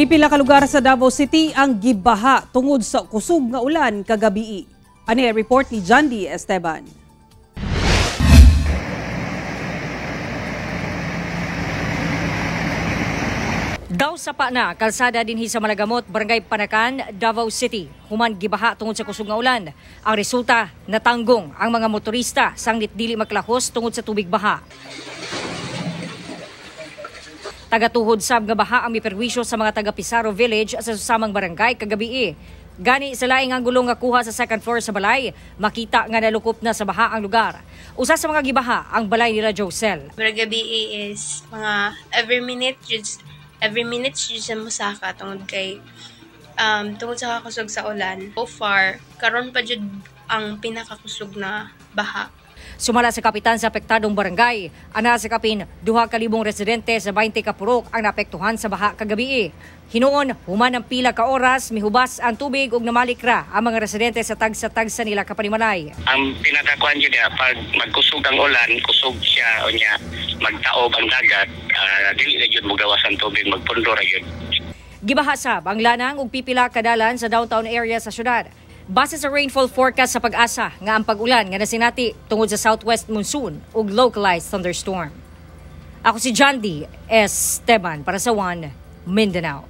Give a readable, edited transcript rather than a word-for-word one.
Pipila ka lugar sa Davao City ang gibaha tungod sa kusog nga ulan kagabii. Ani report ni Jandy Esteban. Daw sapa na kalsada dinhi sa Malagamot, Barangay Panacan, Davao City. Human gibaha tungod sa kusog nga ulan. Ang resulta, natanggong ang mga motorista sanglit dili maklahos tungod sa tubig baha. Tagatuhod sab nga baha ang miperwisyo sa mga taga Pizarro Village sa susamang barangay kagabii. Gani sa laing ang gulong nga kuha sa second floor sa balay, makita nga nalukop na sa baha ang lugar. Usa sa mga gibaha ang balay nila Josel. Pero gabi is mga every minute just every minute jud sa musaka tungod kay tungod sa kakusog sa ulan. So far, karon pa jud ang pinakakusog na baha. Sumala sa kapitan sa apektadong barangay, ana sa kapin 2,000 residente sa 20 ka purok ang naapektuhan sa baha kagabii. Hinuon, human ang pila ka oras, mihubas ang tubig ug namalikra ang mga residente sa tagsa-tagsa nila kapanimalay. Ang pinakakuan jud pag magkusog ang ulan, kusog siya unya magtaob ang dagat, dili na jud mogawas ang tubig, magpundo ra jud. Gibaha sab ang lanang ug pipila kadalan sa downtown area sa syudad. Base sa rainfall forecast sa Pag-asa nga ang pag-ulan nga nasinati tungod sa southwest monsoon ug localized thunderstorm. Ako si Jandy Esteban para sa One Mindanao.